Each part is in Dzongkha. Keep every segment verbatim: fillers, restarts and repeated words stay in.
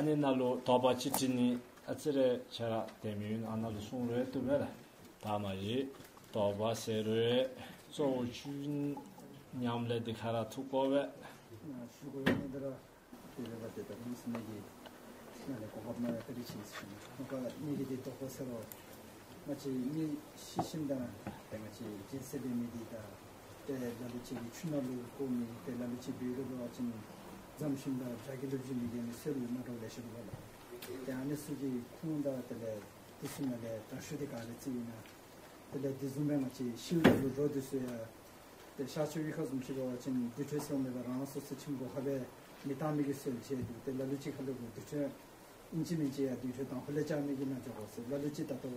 ནི་ནང་ལུ་དོགས་པ་ཅིག་དྲི་ནི་ཨ་ཙི་རེ་ཁྱེད་ར་དེ་མི་ཡུན་ཨ་ནཱ་ལུ་གསུང་རུང་བཏུབ་པས་ལགས། ད་མ་གཞི་དོགས་པ་ཟེར་རུང་གཙོ་བོ་ཆོས་ཉམས་ལེན་འདི་ཁར་ཐུག་དགོ་པས། ཞུ་དགོ་ཡོད་ནི་འདི་ར་དེ་ལས་ད་དེ་ད་རུང་སེམས་ཀྱི་ནང་ལས་གོ་སྐབས་གནང་བའི་བཀའ་དྲིན་ཆེ་ཟེར་ཞུ་ནི། ད་ངེ་གི་འདི་དོགས་པ་ཟེར་རུང་ང་བཅས་ངེ་ཤེས་བཞིན་དང་ཏེ་ང་བཅས་སྦྱིན་སྲེག་འབད་མི་འདི་དང་ཏེ་ལ་ལུ་ཅིག་གིས་ཆུ་ནང་ལུ་བཀོ་མི་ཏེ་ལ་ལུ་ཅིག་བོད་ལུ་འབད་བ་ཅིན་རྫམ་ཞིནམ་དང་བྱ་རྒོད་ལུ་བྱིན་མི་གི་ནི་སྲོལ་ལུ་མ་འདྲཝ་ལེ་ཤ་འདུག་པ་ལགས། ཏེ་ཨ་ནི་ཚུ་གི་ཁུངས་དང་དེ་ལས་འདི་ཚུ་ནང་ལས་དྲག་ཤོས་འདི་ག་ར་ཅིག་ཨིན་ན། དེ་ལས་འདི་བཟུམ་སྦེ་ང་བཅས་ཤིཝ་ད་ལུ་རོ་འདི་ཚུ་ཡང་ཏེ་ཤར་ཕྱོགས་གཡུས་ཁ་བཟུམ་ཅིག་འབད་བ་ཅིན་དུར་ཁྲོད་ཟེར་མི་འདི་རང་སོ་སོ་ཁྱིམ་སྒོ་ཁར་སྦེ་མེ་བཏང་མི་གི་སྲོལ་ཅིག་འདུག། ཏེ་ལ་ལུ་ཅིག་ཁ་ལུ་གུ་དུར་ཁྲོད་ཨིན་ཅི་མིན་ཅི་ཡང་དུར་ཁྲོད་དང་ཕུ་ལས་བཅག་མི་གི་ནང་འགྱོ་དགོ་ཟེར། ལ་ལུ་ཅིག་ད་ལྟོ་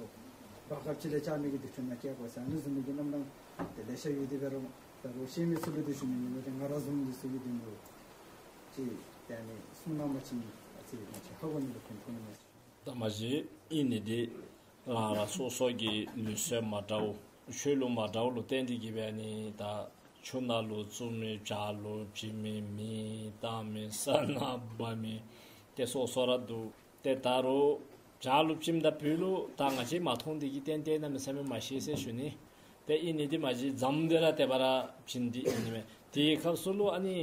བར་སྐབས་ཅིག་ལས་བཅག་མི་གི་དུར་ཁྲོད་ནང་བསྐྱལ་དགོ་ཟེར། ཨ་ནི་བཟུམ་མའི་གི་རྣམ་གྲངས་ཏེ་ལེ་ཤ་ཡོད། དེ་འབད་རུང་ད་རུང་ཤེས་མི་ཚུ་ལུ་འདི་ཞུ་ནི་མེན་ནོ། ཏེ་ང་ར་བཟུམ་འདི་ཚུ་གིས་འདི་ལུ་ཅིག་ཏེ་ཨ་ནི་གསུང་གནང་བ་ཅིན་ཨ་ཙི་ང་བཅས་ཧ་གོ་ནི་ལུ་ཕན་ཐོགས་ནི་མས། ད་མ་གཞི་ཨིན་ནི་འདི་རང་རང་སོ་སོ་གི་ལུགས་སྲོལ་མ་འདྲཝ་ཆོས་ལུགས་མ་འདྲཝ་ལུ་བརྟེན་ཏེ་གིས་འབད་ནི་ད་ཆུ་ནང་ལུ་བཙུགས་མི་བྱ་ལུ་བྱིན་མི་མེ་བཏང་མི་ས་ནང་སྦ་མི་ཏེ་སོ་སོ་ར་འདུག། ཏེ་ད་རུང་བྱ་ལུ་བྱིནམ་ད་བོད་ལུ་ད་ང་བཅས་མ་མཐོང་འདི་གིས་ཏན་ཏན་གནམ་མེད་ས་མེད་མ་ཤེས་ཟེར་ཞུ་ནི། ཏེ་ཨིན་ནི་འདི་མ་གཞི་རྫམ་འདི་ར་དེ་སྦེ་ར་བྱིན་ཏེ་ཨིན་ནི་མས། དེའི་སྐབས་སུ་ལུ་ཨ་ནི་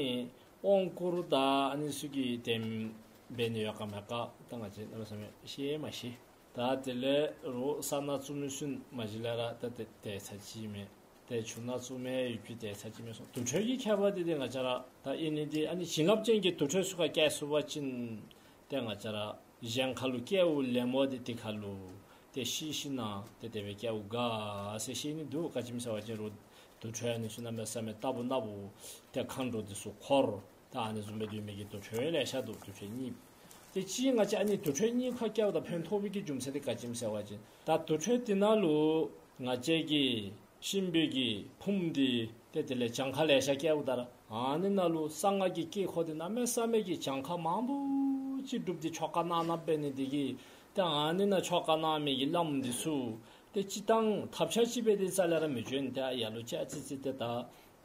དབང་བསྐུར་དང་ཨ་ནི་ཚུ་གི་དེམ་འབད་ནི་ཡོད་ག་མེད་ག་ད་ང་བཅས་གནམ་མེད་ས་མེད་ཤེས་མ་ཤེས། ད་དེ་ལས་རོགས་ས་ནང་བཙུགས་མི་ཚུ་མ་གཞི་ལས་ར་ད་ཏེ་ཏེ་ཚར་ཅིག་མས། ཏེ་ཆུ་ནང་བཙུགས་མི་ཡོད་རྒྱུ་ཏེ་ཚར་ཅིག་མས་སོང་། དུར་ཁྲོད་ཀྱི་ཁྱད་པར་འདི་ཏེ་ང་བཅས་ར་ད་ཨིན་ནི་འདི་ཨ་ནི་བྱིན་རླབས་ཅན་གྱི་དུར་ཁྲོད་ཚུ་ཁར་བསྐྱལ་ཚུགས་པ་ཅིན་ཏེ་ང་བཅས་ར་གཞན་ཁ་ལུ་བསྐྱལཝ་ལེན་མི་འདི་དེ་ཁ་ལུ་ཏེ་ཤེས་ཞིན་ན་ཏེ་དེ་སྦེ་བསྐྱལཝ་དགའ་ཟེར་ཤེས་ནི་འདུག། ག་ཅི་སྨོ་ཟེར་བ་ཅིན་རོགས་དུར་ཁྲོད་ཨ་ནི་ཚུ་གནམ་མེད་ས་མེད་རྟག་བུ་ནག་པོ་ཏེ་མཁའ་འགྲོ་འདི་ཚུ་འཁོར་ད་ཨ་ནི་བཟུམ་སྦེ་སྡོད་མི་གི་དུར་ཁྲོད་ལེ་ཤ་འདུག། དུར་ཁྲོད་གཉིས། ཏེ་གཅིག་ང་བཅས་ཨ་ནི་དུར་ཁྲོད་གཉིས་ཁར་བསྐྱལཝ་ད་ཕན་ཐོགས་པའི་གི་རྒྱུ་མཚན་འདི་ག་ཅི་སྨོ་ཟེར་བ་ཅིན་ད་དུར་ཁྲོད་འདི་ནང་ལུ་ང་བཅས་ཀྱི་གཤིན་པོའི་གི་ཕུངམ་འདི་ཏེ་དེ་ལས་གྱངས་ཁ་ལེ་ཤ་བསྐྱལཝ་ད་ར་ཨ་ནི་ནང་ལུ་གསང་སྔགས་ཀྱི་དཀྱིལ་འཁོར་འདི་གནམ་མེད་ས་མེད་ཀྱི་གྱངས་ཁ་མང་པོ་ཅིག་སྒྲུབ་སྟེ་ཆོ་ག་གནང་གནངམ་འབད་ནི་འདི་གིས་ཏེ་ཨ་ནི་ནང་ཆོ་ག་གནང་མི་གི་བླམ་འདི་ཚུ་ཏེ་སྤྱིར་བཏང་ཐབས་ཆག་ཅིག་འབད་དེ་རྩ་ལས་ར་མི་འབྱོན། ཏེ་ཡར་ལུ་ཅིག་ཨ་ཙི་ཙི་ཏེ་ད་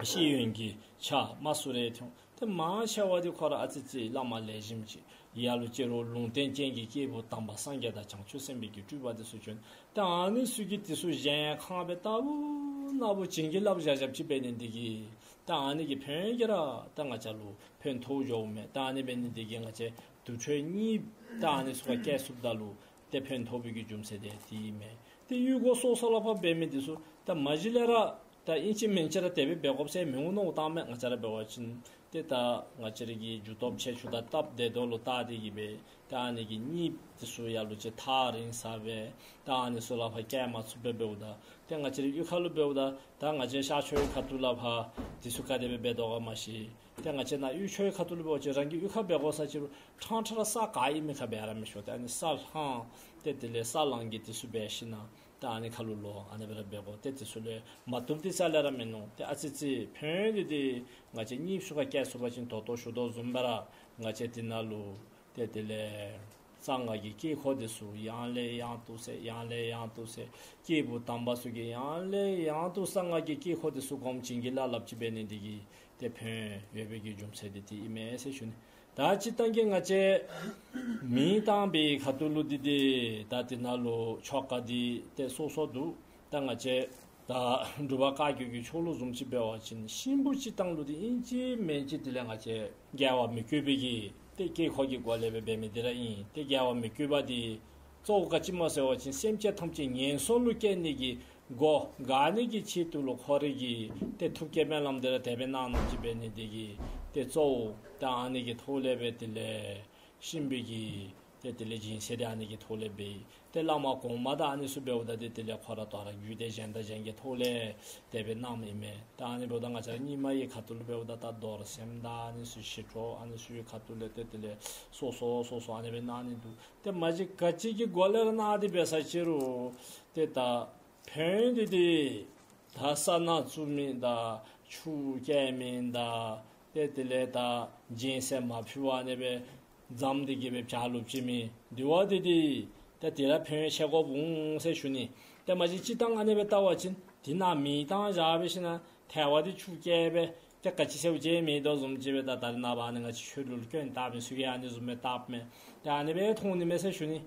ཤེས་ཡོན་གྱི་ཆ་མ་སུ་རེ་ཐོན། ཏེ་མང་ཆེ་བ་འདི་ཁོ་ར་ཨ་ཙི་ཙི་བླ་མ་ལེགས་ཤོམ་ཅིག་ཡར་ལུ་ཅིག་རོགས་ལུང་བསྟན་ཅན་གྱི་སྐྱེས་བུ་དམ་པ་སངས་རྒྱས་དང་བྱང་ཆུབ་སེམས་དཔའི་གི་སྤྲུལ་པ་འདི་ཚུ་བྱོན། ཏེ་ཨ་ནི་ཚུ་གིས་འདི་ཚུ་གཞན་ཁར་སྦེ་རྟག་བུ་ནག་པོ་བྱིན་གྱིས་བརླབས་བཞག་བཞགཔ་ཅིག་འབད་ནི་འདི་གིས་ཏེ་ཨ་ནི་གི་ཕན་གྱིས་ར་ཏེ་ང་བཅས་ལུ་ཕན་ཐོགས་འགྱོཝ་མས། ཏེ་ཨ་ནི་འབད་ནི་འདི་གིས་ང་བཅས་དུར་ཁྲོད་གཉིས་ཏེ་ཨ་ནི་ཚུ་ཁར་བསྐྱལ་ཚུགསཔ་ད་ལུ་ཏེ་ཕན་ཐོགས་པའི་གི་རྒྱུ་མཚན་འདི་དེ་ཨིན་མས། ཏེ་གཡུས་སྒོ་སོ་སོ་ལུ་ཕར་འབད་མི་འདི་ཚུ་ད་མ་གཞི་ལས་ར་ད་ཨིན་ཅི་མིན་ཅི་ར་དེ་སྦེ་འབད་དགོཔ་ཟེར་མི་འོང་མནོཝ་བཏང་མས། ང་བཅས་ར་འབད་བ་ཅིན་ཏེ་ད་ང་བཅས་ར་གི་རྒྱུ་སྟོབས་ཆེ་ཆུང་དང་སྟབས་བདེ་དོ་ལུ་བལྟ་སྟེ་གིས་སྦེ་ད་ཨ་ནི་གི་གཉིས་འདི་ཚུ་ཡར་ལུ་ཅིག་ཐག་རིང་ས་སྦེ་ད་ཨ་ནི་ཚུ་ལུ་ཕར་བསྐྱལ་མ་ཚུགས་པར་འབདཝ་ད་ཏེ་ང་བཅས་ར་གཡུས་ཁ་ལུ་འབདཝ་ད་ད་ང་བཅས་ཤར་ཕྱོགས་ཁ་ཐུག་ལུ་ཕར་འདི་ཚུ་ག་དེ་སྦེ་འབད་དོ་ག་མ་ཤེས། ཏེ་ང་བཅས་ནཱ་གཡུས་ཕྱོགས་ཁ་ཐུག་ལུ་འབད་བ་ཅིན་རང་གི་གཡུས་ཁར་འབད་དགོ་ས་ཅིག་རུང་ཕྲང་ཕྲང་ར་ས་ག་ཨིན་མི་ཁར་འབད་ར་མི་ཆོག། ཏེ་ཨ་ནི་ས་ལྷང་ཏེ་དེ་ལས་ས་ལྷང་གི་འདི་ཚུ་འབད་ཞིན་ན་ད་ཨ་ནི་ཁ་ལུ་ལོག་ཨ་ནི་སྦེ་ར་འབད་དགོ། ཏེ་འདི་ཚུ་ལས་མ་བཏུབ་འདི་རྩ་ལས་ར་མིན་ནུག། ཏེ་ཨ་ཙི་ཙི་ཕན་ཡོན་འདི་འདི་ང་བཅས་གཉིས་ཚུ་ཁར་བསྐྱལ་ཚུགས་པ་ཅིན་ད་ལྟོ་ཞུ་དོ་བཟུམ་སྦེ་ར་ང་བཅས་འདི་ནང་ལུ་ཏེ་དེ་ལས་གསང་སྔགས་ཀྱི་དཀྱིལ་འཁོར་འདི་ཚུ་ཡང་ལས་ཡང་དུ་ཟེར་ཡང་ལས་ཡང་དུ་ཟེར་སྐྱེས་བུ་དམ་པ་ཚུ་གིས་ཡང་ལས་ཡང་དུ་གསང་སྔགས་ཀྱི་དཀྱིལ་འཁོར་འདི་ཚུ་སྒོམ་བྱིན་གྱིས་བརླབ་བརླབ་ཅིག་འབད་ནི་འདི་གིས་ཏེ་ཕན་ཡོན་ཡོད་པའི་གི་རྒྱུ་མཚན་འདི་འདི་ཨིན་མས་ཟེར་ཞུ་ནི། ད་སྤྱིར་བཏང་གི་ང་བཅས་མེ་བཏང་བའི་ཁ་ཐུག་ལུ་འདི་འདི་ད་འདི་ནང་ལུ་ཆོ་ག་འདི་ཏེ་སོ་སོ་འདུག། ད་ང་བཅས་ད་འབྲུག་པ་བཀའ་བརྒྱུད་ཀྱི་ཆོས་ལུགས་བཟུམ་ཅིག་འབད་བ་ཅིན་གཤིན་པོ་སྤྱིར་བཏང་ལུ་འདི་ཨིན་ཅི་མིན་ཅི་དེ་ལས་ང་བཅས་རྒྱལ་བ་མི་བསྐྱོད་པའི་གི་ཏེ་དཀྱིལ་འཁོར་གྱི་སྒོ་ལས་སྦེ་འབད་མི་འདི་ར་ཨིན། ཏེ་རྒྱལ་བ་མི་བསྐྱོད་པ་འདི་གཙོ་བོ་ག་ཅི་སྨོ་ཟེར་བ་ཅིན་སེམས་ཅན་ཐམས་ཅད་ངན་སོང་ལུ་སྐྱེ་ནི་གི་སྒོ་བཀག་ནི་གི་ཆེད་དུ་ལུ་ཁོ་རའི་གི་ཏེ་ཐུགས་བསྐྱེད་སྨོན་ལམ་འདི་ར་དེ་སྦེ་གནང་གནངམ་ཅིག་འབད་ནི་འདི་གིས་ཏེ་གཙོ་བོ་ད་ཨ་ནི་གི་ཐོག་ལས་སྦེ་དེ་ལས་གཤིན་པོའི་གི་ཏེ་དེ་ལས་སྦྱིན་སྲེག་འདི་ཨ་ནི་གི་ཐོག་ལས་འབད། ཏེ་བླ་མ་གོང་མ་དང་ཨ་ནི་ཚུ་འབདཝ་ད་ཏེ་དེ་ལས་ཁོ་ར་དོ་རུང་རྒྱུད་སྡེ་གཞན་དང་གཞན་གྱི་ཐོག་ལས་དེ་སྦེ་གནངམ་ཨིན་མས། ད་ཨ་ནི་འབདཝ་ད་ང་བཅས་ར་རྙིང་མ་གི་ཁ་ཐུག་ལུ་འབདཝ་ད་ད་རྡོར་སེམས་དང་ཨ་ནི་ཚུ་ཞི་ཁྲོ་ཨ་ནི་ཚུ་གི་ཁ་ཐུག་ལས་ཏེ་དེ་ལས་སོ་སོ་སོ་སོ་ཨ་ནི་སྦེ་གནང་ནི་འདུག། ཏེ་མ་གཞི་ག་ཅི་གི་སྒོ་ལས་ར་གནང་སྟེ་འབད་ས་ཅིག་རུང་ཏེ་ད་ཕན་ཡོན་འདི་འདི་ད་ས་ནང་བཙུགས་མི་དང་ཆུ་བསྐྱལ་མི་དང་ཏེ་དེ་ལས་ད་སྦྱིན་སྲེག་མ་ཕུལ་བར་ཨ་ནི་སྦེ་རྫམ་འདི་གིས་སྦེ་བྱ་ལུ་བྱིན་མི་འདི་བ་འདི་འདི་ད་དེ་ར་ཕན་ཡོན་ཆེ་དགོཔ་འོང་ཟེར་ཞུ་ནི། ཏེ་མ་གཞི་སྤྱིར་བཏང་ཨ་ནི་སྦེ་བལྟ་བ་ཅིན་འདི་ནང་མེ་བཏང་བཞག་འབད་ཞིན་ན་ཐལ་བ་འདི་ཆུ་བསྐྱལ་སྦེ་ ཏེ་ག་ཅི་ཟེར་བ་ཅིན་མེད་དོ་བཟུམ་ཅིག་སྦེ་ད་ད་རེས་ནངས་པ་ཨ་ནི་ང་བཅས་ཆོས་ལུགས་ལུ་སྐྱོན་བཏགས་མི་ཚུ་གིས་ཨ་ནི་བཟུམ་སྦེ་བཏགསཔ་མས། ཏེ་ཨ་ནི་སྦེ་མཐོང་ནི་མས་ཟེར་ཞུ་ནི།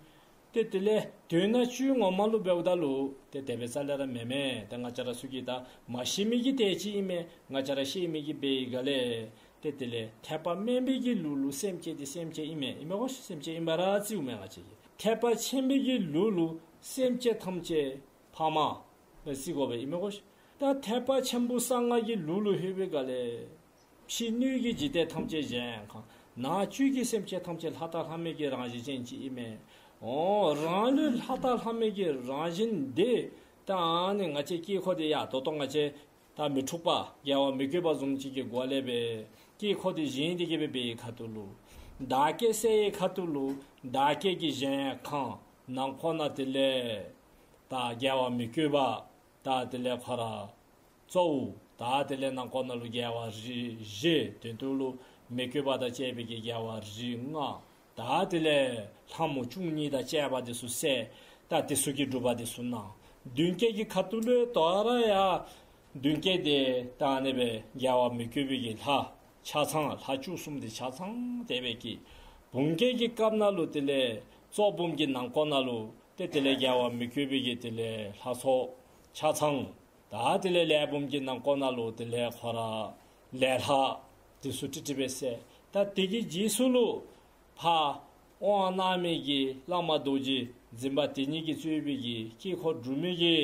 ཏེ་དེ་ལས་དོན་ནང་བཅུད་ངོ་མ་ལུ་འབདཝ་ད་ལུ་ཏེ་དེ་སྦེ་རྩ་ལས་ར་མེན་མས། ཏེ་ང་བཅས་ར་ཚུ་གིས་ད་མ་ཤེས་མི་གིས་དེ་ཅིག་ཨིན་མས། ང་བཅས་ར་ཤེས་མི་གིས་འབད་བའི་སྒང་ལས་ཏེ་དེ་ལས་ཐེག་པ་དམན་པའི་གི་ལུགས་ལུ་སེམས་ཅན་འདི་སེམས་ཅན་ཨིན་མས། ཨིན་མས་གོ་ཤིག། སེམས་ཅན་ཨིན་པ་ར་བརྩིཝ་མས་ང་བཅས་ཀྱིས། ཐེག་པ་ཆེན་པོའི་གི་ལུགས་ལུ་སེམས་ཅན་ཐམས་ཅད་ཕ་མ་ཟེར་དགོ་པས། ཨིན་མས་གོ་ཤིག། ད་ཐེག་པ་ཆེན་པོ་གསང་སྔགས་ཀྱི་ལུགས་ལུ་ལྷོད་པའི་སྒང་ལས་ཕྱི་སྣོད་ཀྱི་འཇིག་རྟེན་ཐམས་ཅད་གཞལ་ཡས་ཁང་། ནང་བཅུད་ཀྱི་སེམས་ཅན་ཐམས་ཅད་ལྷ་དང་ལྷ་མོའི་གི་རང་བཞིན་ཅན་ཅིག་ཨིན་མས། འོ་རང་ལུས་ལྷ་དང་ལྷ་མོའི་གི་རང་བཞིན་འདི་ད་ཨ་ནི་ང་བཅས་དཀྱིལ་འཁོར་འདི་ཡང་ད་ལྟོ་ང་བཅས་ད་མི་འཁྲུགས་པ་རྒྱལ་བ་མི་བསྐྱོད་པ་བཟུམ་ཅིག་གི་སྒོ་ལས་སྦེ་དཀྱིལ་འཁོར་འདི་བཞེངས་ཏེ་གི་སྦེ་འབད་བའི་ཁ་ཐུག་ལུ་བདག་བསྐྱེད་གསལ་བའི་ཁ་ཐུག་ལུ་བདག་བསྐྱེད་ཀྱི་གཞལ་ཡས་ཁང་ནང་ཁོག་ནང་དེ་ལས་ད་རྒྱལ་བ་མི་བསྐྱོད་པ་ད་དེ་ལས་ཁོ་ར་གཙོ་བོ། ད་དེ་ལས་ནང་ཁོག་ནང་ལུ་རྒྱལ་བ་རིགས་བཞི། དོན་དུ་ལུ་མི་བསྐྱོད་པ་དང་བཅས་པའི་གི་རྒྱལ་བ་རིགས་ལྔ། ད་དེ་ལས་ལྷ་མོ་བཅུ་གཉིས་དང་བཅས་པ་འདི་ཚུ་གསལ། ད་འདི་ཚུ་གི་སྒྲུབ་པ་འདི་ཚུ་གནང་། མདུན་བསྐྱེད་ཀྱི་ཁ་ཐུག་ལུ་དོ་རུང་ཡང་མདུན་བསྐྱེད་འདི་ད་ཨ་ནི་སྦེ་རྒྱལ་བ་མི་བསྐྱོད་པའི་གི་ལྷ་ཆ་ཚང་ལྷ་བཅུ་གསུམ་འདི་ཆ་ཚང་དེ་སྦེ་བསྐྱེད། བུམ་བསྐྱེད་ཀྱི་སྐབས་ནང་ལུ་དེ་ལས་གཙོ་བུམ་གྱི་ནང་ཁོག་ནང་ལུ་ཏེ་དེ་ལས་རྒྱལ་བ་མི་བསྐྱོད་པའི་གི་དེ་ལས་ལྷ་ཚོགས་ཆ་ཚང་། ད་དེ་ལས་ལས་བུམ་གྱི་ནང་ཁོག་ནང་ལུ་དེ་ལས་ཁོ་ར་ལས་ལྷ་འདི་ཚུ་ཏིག་ཏིག་སྦེ་གསལ། ད་དེ་གི་རྗེས་སུ་ལུ་ཕར་དབང་གནང་མི་གི་བླ་མ་རྡོ་རྗེ་འཛིན་པ་དེ་ཉིད་ཀྱིས་གཙོས་པའི་གི་དཀྱིལ་འཁོར་སྒྲུབ་མི་གི་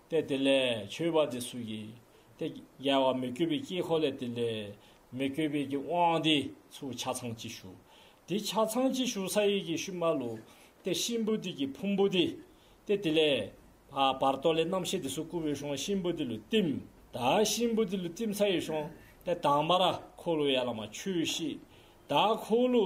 ཏེ་དེ་ལས་མཆོད་པ་འདི་ཚུ་གིས་ཏེ་རྒྱལ་བ་མི་བསྐྱོད་པའི་དཀྱིལ་འཁོར་ལས་དེ་ལས་མི་བསྐྱོད་པའི་གི་དབང་འདི་ཚུ་ཆ་ཚང་ཅིག་ཞུ། དེ་ཆ་ཚང་ཅིག་ཞུ་ཚར་བའི་གི་ཤུལ་མ་ལུ་ཏེ་གཤིན་པོ་འདི་གི་ཕུང་པོ་འདི་ཏེ་དེ་ལས་ཨ་བར་དོ་ལས་རྣམ་ཤེས་འདི་ཚུ་བཀུག་པའི་ཤུལ་གཤིན་པོ་འདི་ལུ་བསྟིམ། ད་གཤིན་པོ་འདི་ལུ་བསྟིམ་ཚར་བའི་ཤུལ་ཏེ་དང་པ་ར་ཁོ་ལུ་ཡར་ལས་མར་ཆོས་བཤད། ད་ཁོ་ལུ་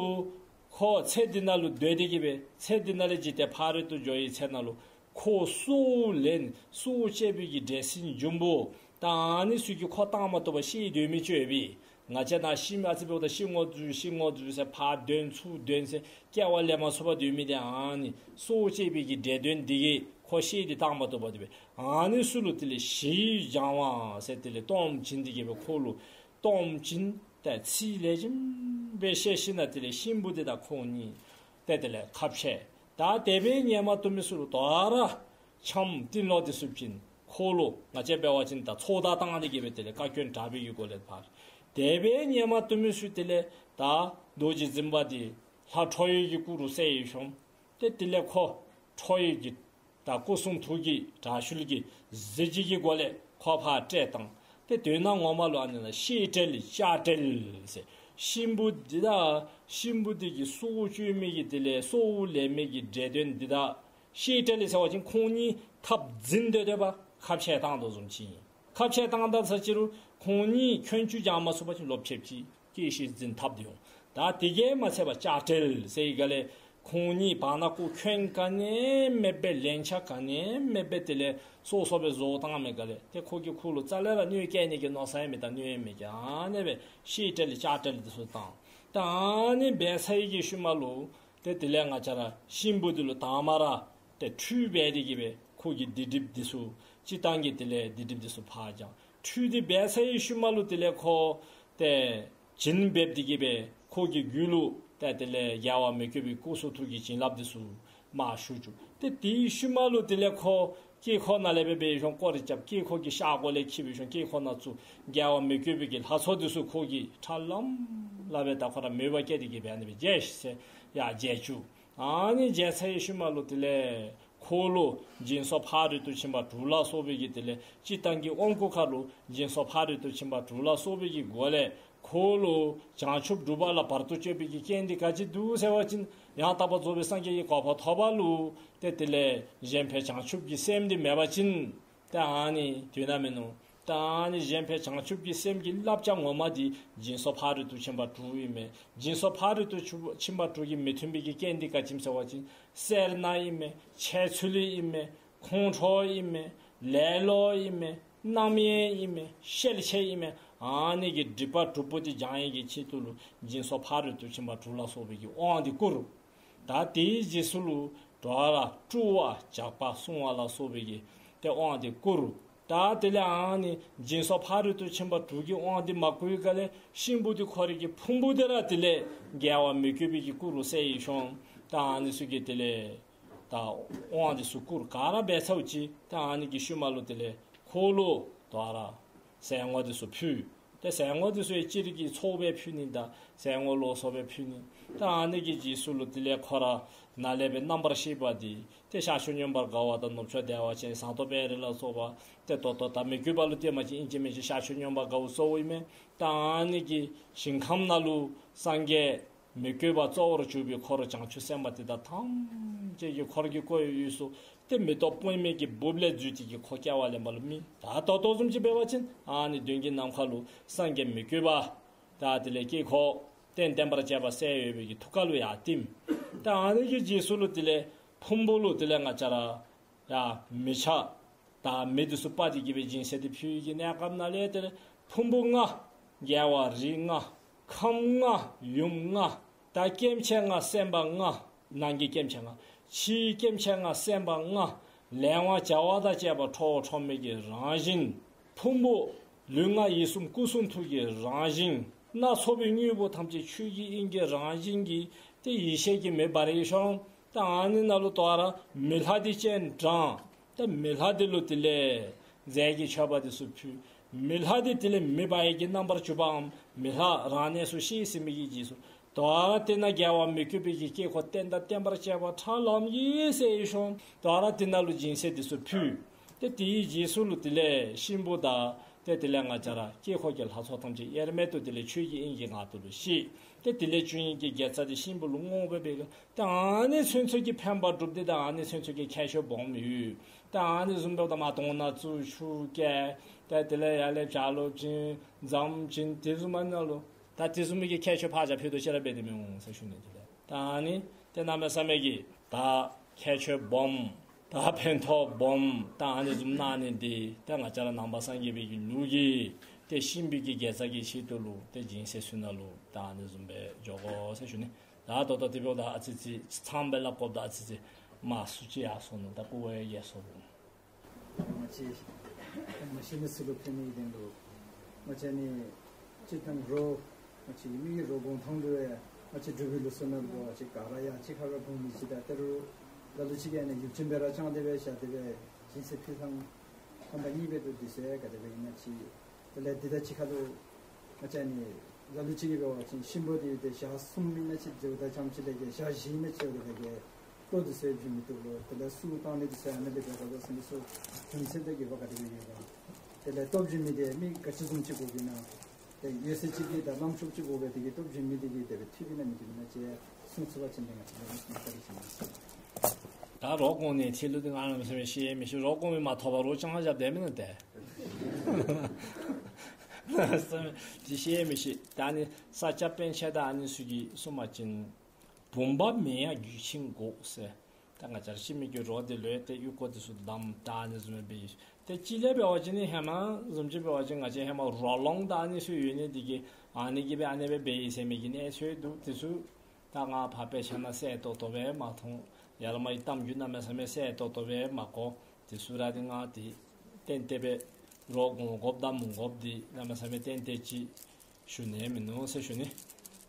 ཁོ་ཚེ་འདི་ནང་ལུ་སྡོད་དེ་གི་སྦེ་ཚེ་འདི་ནང་ལས་འཇིག་རྟེན་ཕ་རོལ་ཏུ་འགྱོ་བའི་ཚེ་ནང་ལུ་ཁོ་སྲོག་ལེན་སྲོག་བཅད་པའི་གི་འདྲེ་སྲིན་འབྱུང་པོ་ད་ཨ་ནི་ཚུ་གིས་ཁོ་བཏང་མ་བཏུབ་པར་བཤེད་སྡོད་མི་ཅིག་ཡོད་པས། ང་བཅས་ནཱ་ཤི་མི་ཨ་ཙི་འབདཝ་ད་ཤི་དགོ་བཟུམ་ཤི་དགོ་བཟུམ་ཟེར་ཕར་འདོན་ཚུར་འདོན་ཟེར་སྐྱེ་བ་ལེན་མ་ཚུགས་པར་སྡོད་མི་འདི་ཨ་ནི་སྲོག་བཅད་པའི་གི་འདྲེ་གདོན་འདི་གིས་ཁོ་བཤེད་དེ་བཏང་མ་བཏུབ་པར་སྡོད་པས། ཨ་ནི་ཚུ་ལུ་དེ་ལས་ཞི་བའི་སྦྱང་བ་ཟེར་དེ་ལས་གཏོརམ་བྱིན་ཏེ་གི་སྦེ་ཁོ་ལུ་གཏོརམ་བྱིན་ཏེ་ཚིག་ལེགས་ཤོམ་སྦེ་བཤད་ཞིནམ་ལས་དེ་ལས་གཤིན་པོ་འདི་དང་ཁོང་གཉིས་ཏེ་དེ་ལས་ཁ་འཕྱལ། ད་དེ་སྦེ་ཉན་མ་བཏུབ་མི་ཚུ་ལུ་དོ་རུང་འཆམ་ཏིང་ལོ་འདི་ཚུ་བྱིན། ཁོ་ལུ་ང་བཅས་འབད་བ་ཅིན་ད་ཚོགས་བརྡ་བཏང་སྟེ་གི་སྦེ་དེ་ལས་བཀའ་བཀྱོན་དྲག་པོའི་གི་སྒོ་ལས་ཕར། དེ་སྦེ་ཉན་མ་བཏུབ་མི་ཚུ་དེ་ལས་ད་རྡོ་རྗེ་འཛིན་པ་འདི་ལྷ་ཁྲོ་བོའི་གི་སྐུ་རུ་གསལ་ཡི་ཤོང་། ཏེ་དེ་ལས་ཁོ་ཁྲོ་བོའི་གི་ད་སྐུ་གསུང་ཐུགས་ཀྱི་དྲག་ཤུལ་གྱི་གཟི་བརྗིད་ཀྱི་སྒོ་ལས་ཁོ་ཕར་བསྐྲད་བཏང་། ཏེ་དོན་ངོ་མ་ལུ་ཨ་ནི་ལུ་བཤེད་བྲལ་བྱ་བྲལ་ཟེར། གཤིན་པོ་འདི་དང་གཤིན་པོ་འདི་གི་སྲོག་གཅོད་མི་གི་དེ་ལས་སྲོག་ལེན་མི་གི་འདྲེ་གདོན་འདི་དང་བཤེད་བྲལ་ཟེར་བ་ཅིན་ཁོང་གཉིས་འཐབ་འཛིང་སྡོད་སྡོདཔ་ཁ་འཕྱལ་བཏང་དོ་བཟུམ་ཅིག་ཨིན། ཁ་འཕྱལ་བཏང་ད་ཟེར་ཅི་རུང་ཁོང་གཉིས་འཁོན་རྒྱུག་རྐྱབ་མ་ཚུགས་པ་ཅིན་ལོག་ཕྱདཔ་ཅིག་སྐྱེ་ཤི་འཛིང་འཐབ་སྟེ་འོང་། ད་དེ་གིས་མ་ཚད་པར་བྱ་བྲལ་ཟེར་བའི་སྒང་ལས་ཁོང་གཉིས་བར་ན་ཁོ་འཁོན་ག་ནི་མེདཔ་སྦེ་ལན་ཆགས་ག་ནི་མེདཔ་སྦེ་དེ་ལས་སོ་སོ་སྦེ་བཟོ་བཏང་མི་སྒང་ལས་ཏེ་ཁོ་གིས་ཁོ་ལུ་རྩ་ལས་ར་གནོད་བསྐྱལ་ནི་གི་མནོ་བསམ་ཡང་མེད། ད་གནོད་ཡང་མེད་ཀྱི་ཨ་ནི་སྦེ་བཤེད་བྲལ་བྱ་བྲལ་འདི་ཚུ་བཏང་། ད་ཨ་ནི་འབད་ཚར་བའི་གི་ཤུལ་མ་ལུ་ཏེ་དེ་ལས་ང་བཅས་ར་གཤིན་པོ་འདི་ལུ་དང་པ་ར་ཏེ་ཁྲུས་འབད་དེ་གི་སྦེ་ཁོ་གི་སྡིག་སྒྲིབ་འདི་ཚུ་སྤྱིར་བཏང་གི་དེ་ལས་སྡིག་སྒྲིབ་འདི་ཚུ་ཕར་སྦྱང་། ཁྲུས་འདི་འབད་ཚར་བའི་ཤུལ་མ་ལུ་དེ་ལས་ཁོ་ཏེ་བྱིན་འབེབས་ཏེ་གི་སྦེ་ཁོ་གི་རྒྱུད་ལུ་ཏེ་དེ་ལས་རྒྱལ་བ་མི་བསྐྱོད་པའི་སྐུ་གསུང་ཐུགས་ཀྱི་བྱིན་རླབས་འདི་ཚུ་མར་ཞུ་བཅུག། ཏེ་དེའི་ཤུལ་མ་ལུ་དེ་ལས་ཁོ་དཀྱིལ་འཁོར་ནང་ལས་སྦེ་འབད་ཤོང་སྐོར་ར་རྐྱབ། དཀྱིལ་འཁོར་གྱི་ཤར་སྒོ་ལས་འཁྱིད་འབད་ཤོང་དཀྱིལ་འཁོར་ནང་བཙུགས། རྒྱལ་བ་མི་བསྐྱོད་པའི་གི་ལྷ་ཚོགས་འདི་ཚུ་ཁོ་གིས་ཁྲ་ལམ་ལམ་སྦེ་ད་ཁོ་ར་མོས་པ་བསྐྱེད་དེ་གི་སྦེ་ཨ་ནི་སྦེ་མཇལ་ཤིག་ཟེར་ཡར་མཇལ་བཅུག། ཨ་ནི་མཇལ་ཚར་བའི་ཤུལ་མ་ལུ་དེ་ལས་ཁོ་ལུ་སྦྱིན་སོགས་ཕ་རོལ་ཏུ་ཕྱིན་པ་དྲུག་ལ་སོགས་པའི་གི་དེ་ལས་སྤྱིར་བཏང་གི་དབང་བསྐུར་ཁར་ལུ་སྦྱིན་སོགས་ཕ་རོལ་ཏུ་ཕྱིན་པ་དྲུག་ལ་སོགས་པའི་གི་སྒོ་ལས་ཁོ་ལུ་བྱང་ཆུབ་སྒྲུབ་པ་ལ་བར་དུ་གཅོད་པའི་གི་རྐྱེན་འདི་ག་ཅི་འདུག་ཟེར་བ་ཅིན་ཡང་དག་པར་རྫོགས་པའི་སངས་རྒྱས་ཀྱི་གོ་འཕང་ཐོབ་པ་ལུ་ཏེ་དེ་ལས་གཞན་ཕན་བྱང་ཆུབ་ཀྱི་སེམས་འདི་མེད་པ་ཅིན་ཏེ་ཨ་ནི་དོན་དག་མིན་ནུག། ཏེ་ཨ་ནི་གཞན་ཕན་བྱང་ཆུབ་ཀྱི་སེམས་ཀྱི་བསླབ་བྱ་ངོ་མ་འདི་སྦྱིན་སོགས་ཕ་རོལ་ཏུ་ཕྱིན་པ་དྲུག་ཨིན་མས། སྦྱིན་སོགས་ཕ་རོལ་ཏུ་ཕྱིན་པ་དྲུག་གི་མི་མཐུན་པའི་གི་རྐྱེན་འདི་ག་ཅི་སྨོ་ཟེར་བ་ཅིན་སེར་སྣ་ཨིན་མས། འཆལ་ཚུལ་ཨིན་མས། ཁོང་ཁྲོ་ཨིན་མས། ལེ་ལོ་ཨིན་མས། རྣམ་གཡེང་ཨིན་མས། ཤེད་ཆེ་ཨིན་མས། ཨ་ནི་གི་སྒྲིབ་པ་དྲུག་པོ་འདི་སྦྱང་ནི་གི་ཆེད་དུ་ལུ་སྦྱིན་སོགས་ཕ་རོལ་ཏུ་ཕྱིན་པ་དྲུག་ལ་སོགས་པའི་གི་དབང་འདི་བསྐུར། ད་དེའི་རྗེས་སུ་ལུ་དོ་རུང་བཀྲུ་བ་ཇག་པ་བསྲུང་བ་ལ་སོགས་པའི་གི་ཏེ་དབང་འདི་བསྐུར། ད་དེ་ལས་ཨ་ནི་སྦྱིན་སོགས་ཕ་རོལ་ཏུ་ཕྱིན་པ་དྲུག་གི་དབང་འདི་མ་བསྐུར་བའི་སྒང་ལས་གཤིན་པོ་འདི་ཁོ་རའི་གི་ཕུང་པོ་འདི་ར་དེ་ལས་རྒྱལ་བ་མི་བསྐྱོད་པའི་གི་སྐུ་རུ་གསལ་ཡི་ཤོང་། ད་ཨ་ནི་ཚུ་གིས་དེ་ལས་ད་དབང་འདི་ཚུ་བསྐུར་ག་ར་འབད་ཚརཝ་ཅིག་ད་ཨ་ནི་གི་ཤུལ་མ་ལུ་དེ་ལས་ཁོ་ལུ་དོ་རུང་ཟས་བསྔོ་འདི་ཚུ་ཕུལ། ཏེ་ཟས་བསྔོ་འདི་ཚུ་ཡང་སྤྱིར་གྱི་ཚོགས་སྦེ་ཕུལ་ནི་དང་ཟས་བསྔོ་ལོགས་སུ་སྦེ་ཕུལ་ནི། ད་ཨ་ནི་གི་རྗེས་སུ་ལུ་དེ་ལས་ཁོ་ར་ནཱ་ལས་སྦེ་རྣམ་པར་ཤེས་པ་འདི་ཏེ་ཤར་ཕྱོགས་མངོན་པར་དགའ་བ་དང་ནུབ་ཕྱོགས་བདེ་བ་ཅན་ཟངས་མདོག་དཔལ་རི་ལ་སོགས་པ་ཏེ་ད་ལྟོ་ད་མི་བསྐྱོད་པ་ལུ་ཏེ་མ་གཞི་ཨིན་ཅི་མིན་ཅི་ཤར་ཕྱོགས་མངོན་པར་དགའ་བོ་གཙོ་བོ་ཨིན་མས། ད་ཨ་ནི་གི་ཞིང་ཁམས་ནང་ལུ་སངས་རྒྱས་མི་བསྐྱོད་པ་གཙོ་བོར་གྱུར་པའི་ཁོ་ར་བྱང་ཆུབ་སེམས་དཔའ་དེ་དག་ཐམས་ཅད་ཀྱིས་ཁོ་ར་གི་བཀོད་པའི་དབུས་སུ་ཏེ་མེ་ཏོག་པདྨའི་གི་སྦུབས་ལས་འཛུལ་ཏེ་གིས་ཁོ་སྐྱེ་བ་ལེན་པ་ལུ་མི། ད་ད་ལྟོ་བཟུམ་ཅིག་འབད་བ་ཅིན་ཨ་ནི་མདུན་གྱི་ནམ་མཁའ་ལུ་སངས་རྒྱས་མི་བསྐྱོད་པ་ད་དེ་ལས་དཀྱིལ་འཁོར་རྟེན་བརྟེན་པར་བཅས་པ་གསལ་ཡོད་པའི་གི་ཐུགས་ཀ་ལུ་ཡར་བསྟིམ། ད་ཨ་ནི་གི་རྗེས་སུ་ལུ་དེ་ལས་ཕུང་པོ་ལུ་དེ་ལས་ང་བཅས་ར་ཡར་མེ་ཆ་དང་མེ་འདི་ཚུ་སྤར་ཏེ་གིས་སྦེ་སྦྱིན་སྲེག་འདི་ཕུལ་བའི་གི་གནས་སྐབས་ནང་ལས་དེ་ལས་ཕུང་པོ་ལྔ། རྒྱལ་བ་རིགས་ལྔ། ཁམས་ལྔ། ཡུམ་ལྔ། ད་སྐྱེ་མཆེད་ལྔ། སེམས་དཔའ་ལྔ། ནང་གི་སྐྱེ་མཆེད་ལྔ། ཕྱིའི་སྐྱེ་མཆེད་ལྔ། སེམས་དཔའ་ལྔ། ལས་དབང་བྱ་བ་དང་བཅས་པ་ཁྲོ་བོ་ཁྲོ་མོའི་གི་རང་བཞིན། ཕུང་པོ་ལུས་ངག་ཡིད་གསུམ་སྐུ་གསུང་ཐུགས་ཀྱི་རང་བཞིན། སྣ་ཚོགས་པའི་དངོས་པོ་ཐམས་ཅད་ཆོས་ཀྱི་དབྱིངས་ཀྱི་རང་བཞིན་གྱི་ཏེ་ཡེ་ཤེས་ཀྱི་མེ་འབར་ཡི་ཤོང་། ད་ཨ་ནི་ནང་ལུ་དོ་རུང་མེ་ལྷ་འདི་སྤྱན་དྲངས། ད་མེ་ལྷ་འདི་ལུ་དེ་ལས་རྫས་ཀྱི་མཆོད་པ་འདི་ཚུ་ཕུལ། མེ་ལྷ་འདི་དེ་ལས་མེ་འབར་བའི་གི་རྣམ་པར་གྱུར་པའམ་མེ་ལྷ་རང་གནས་སུ་གཤེགས་ཟིན་པའི་གི་རྗེས་སུ་དོ་རུང་དེ་ནང་རྒྱལ་བ་མི་བསྐྱོད་པའི་གི་དཀྱིལ་འཁོར་རྟེན་དང་བརྟེན་པར་བཅས་པ་ཁྲ་ལམ་གྱིས་གསལ་ཡི་ཤོང་། དོ་རུང་དེ་ནང་ལུ་སྦྱིན་སྲེག་འདི་ཚུ་ཕུལ། ཏེ་དེའི་རྗེས་སུ་ལུ་དེ་ལས་གཤིན་པོ་དང་ཏེ་དེ་ལས་ང་བཅས་ར་དཀྱིལ་འཁོར་གྱི་ལྷ་ཚོགས་ཐམས་ཅད་དབྱེར་མེད་དུ་དེ་ལས་ཆོས་ཀྱི་དབྱིངས་ཀྱི་ངང་དུ་ལུ་གཤེགས། ཏེ་དེ་ལས་བཅུ་གཉིས་ཀྱི་དགེ་རྩ་འདི་གཤིན་པོ་ལུ་བསྔོ་བ་འབད་ག། ད་ཨ་ནི་ཚུན་ཚོད་ཀྱི་ཕན་པ་སྒྲུབ་སྟེ་ད་ཨ་ནི་ཚུན་ཚོད་ཀྱི་ཁྱད་ཆོས་སྦོམ་ཡོད། ད་ཨ་ནི་བཟུམ་འབདཝ་ད་མར་དོང་ནང་བཙུགས་ཆུ་བཀལ། ད་དེ་ལས་ཡར་ལས་བྱ་ལོ་བྱིན་རྫམ་བྱིན་དེ་བཟུམ་མའི་ནང་ལུ་ད་དེ་བཟུམ་མའི་གི་ཁྱད་ཆོས་ཕར་བཞག་ཕུད་རྡོག་ཅིག་ར་འབད་དེ་མི་འོང་ཟེར་ཞུ་ནི། དེ་ལས་ད་ཨ་ནི་ཏེ་གནམ་མེད་ས་མེད་ཀྱི་ད་ཁྱད་ཆོས་སྦོམ། ད་ཕན་ཐོགས་སྦོམ། ད་ཨ་ནི་བཟུམ་གནང་ནི་འདི་ད་ང་བཅས་ར་ནང་པ་སངས་རྒྱས་པའི་གི་ལུགས་ཀྱི་ཏེ་གཤིན་པོའི་གི་དགེ་རྩ་གི་ཆེད་དུ་ལུ་ཏེ་སྦྱིན་སྲེག་ཚུ་ནང་ལུ་ད་ཨ་ནི་བཟུམ་སྦེ་འགྱོ་དགོ་ཟེར་ཞུ་ནི། ད་ད་ལྟོ་དེ་འབདཝ་ད་ཨ་ཙི་ཅིག་ཚངམ་སྦེ་སླབ་དགོཔ་ད་ཨ་ཙི་ཅིག་མང་སུ་ཅིག་ཡར་སོང་ནུག། ད་སྐུ་འོ་ཡར་སོང་ནུག། ང་བཅས་མ་གཞི་ནས་ཚུར་ལུ་ཕན་ནི་དོན་ལུ་ང་བཅས་ནི་སྤྱིར་བཏང་རོགས་ང་བཅས་མི་གི་རོགས་དགོངས་ཐང་ལུ་ཡང་ང་བཅས་འབྲུག་པའི་ལུགས་སྲོལ་ནང་ལུ་ང་བཅས་ག་ར་ཡང་གཅིག་ཁར་ར་དགོངས་མི་ཅིག། ད་ད་རུང་ལ་ལུ་ཅིག་གིས་ནི་ཡུདཔ་ཅིག་སྦེ་ར་བཅང་སྟེ་སྦེ་བཞག་སྟེ་སྦེ་སྦྱིན་སྲེག་ཕུལ་ཐངས་ཁམས་པ་གཉིས་སྦེ་འདུག། དེ་ཚུ་ག་དེ་སྦེ་ཨིན་ན་ཅིག། དེ་ལས་འདི་དང་གཅིག་ཁར་ལུ་ང་བཅས་ནི་ལ་ལུ་ཅིག་གིས་འབད་བ་ཅིན་གཤིན་པོ་འདི་ཏེ་ཞག་གསུམ་ཨིན་ན་ཅིག་འགྱོཝ་ད་ཙམ་ཅིག་ལས་ཀྱི་ཞག་བཞི་ཨིན་ན་ཅིག་འགྱོཝ་ད་ལས་ཀྱི་ལྟོ་འདི་ཚུ་བྱིན་མི་བཏུབ་ལོ། དེ་ལས་གསུར་བཏང་ནི་འདི་ཚུ་ཡང་ཨ་ནི་སྦེ་འབད་དགོ་ཟེར་མི་ཚུ་དོན་ཚན་དང་དགོས་པ་ག་དེ་སྦེ་ཡོད་ག། དེ་ལས་ལྟོ་བྱིན་མི་འདི་མི་ག་ཅི་བཟུམ་ཅིག་དགོ་པས་ན། ཏེ་ཡོད་ཚད་ཅིག་གིས་ད་ལམ་ཤོག་ཅིག་དགོ་པས། དེ་གིས་ལྟོ་བྱིན་མི་འདི་གིས་དེ་སྦེ་འཐུས་པས་ན་མི་འཐུས་པས་ན་ཅིག་གསུང་ཚུགས་པ་ཅིན་ཏེ་ང་བཅས་ལུ་གསུང་བཀའ་དྲིན་ཆེ། ད་རོགས་དགོངས་ནི་ཐད་ལུ་འདི་ང་ར་མི་ཤེས་མི་ཤེས། རོགས་དགོངས་མི་མ་ཐོབ་པར་རོགས་ཅང་བཞག་སྡོད་མི་ནི་ཏེ་ཅིག་ཤེས་མི་ཤེས། ད་ནི་ས་སྐྱ་པཎ་ཆེན་དང་ཨ་ནི་ཚུ་གིས་གསུངས་པ་ཅིན་བུམ་པ་མེད་ཡང་རྒྱུད་ཆེན་དགོས་ཟེར། ད་ང་བཅས་ར་ཤི་མི་གི་རོ་འདི་ལུ་ཡང་ཏེ་ཡུལ་སྐོར་འདི་ཚུ་བསྡམ། ད་ཨ་ནི་བཟུམ་སྦེ་ཏེ་གཅིག་ལས་འབད་བ་ཅིན་ནི་ཧེ་མ་བཟུམ་ཅིག་འབད་བ་ཅིན་ང་བཅས་ཧེ་མ་རོ་ལོང་དང་ཨ་ནི་ཚུ་ཡོད་ནི་འདི་གིས་ཨ་ནི་གིས་སྦེ་ཨ་ནི་སྦེ་འབད་ཡི་ཟེར་མི་གི་གནས་ཚུལ་འདུག། དེ་ཚུ་ད་ང་ཕར་དཔེ་ཆ་ནང་གསལ་ཏོག་ཏོ་སྦེ་མ་མཐོང་། ཡར་ལས་མར་གྱི་གཏམ་རྒྱུད་གནམ་མེད་ས་མེད་གསལ་ཏོག་ཏོ་སྦེ་མ་གོ། དེ་ཚུ་ར་འདི་ང་འདི་ཏན་ཏན་སྦེ་རོགས་དགོངས་དགོཔ་དང་མི་དགོཔ་འདི་གནམ་མེད་ས་མེད་ཏན་ཏན་ཅིག་ཞུ་ནི་མིན་ནུག་ཟེར་ཞུ་ནི།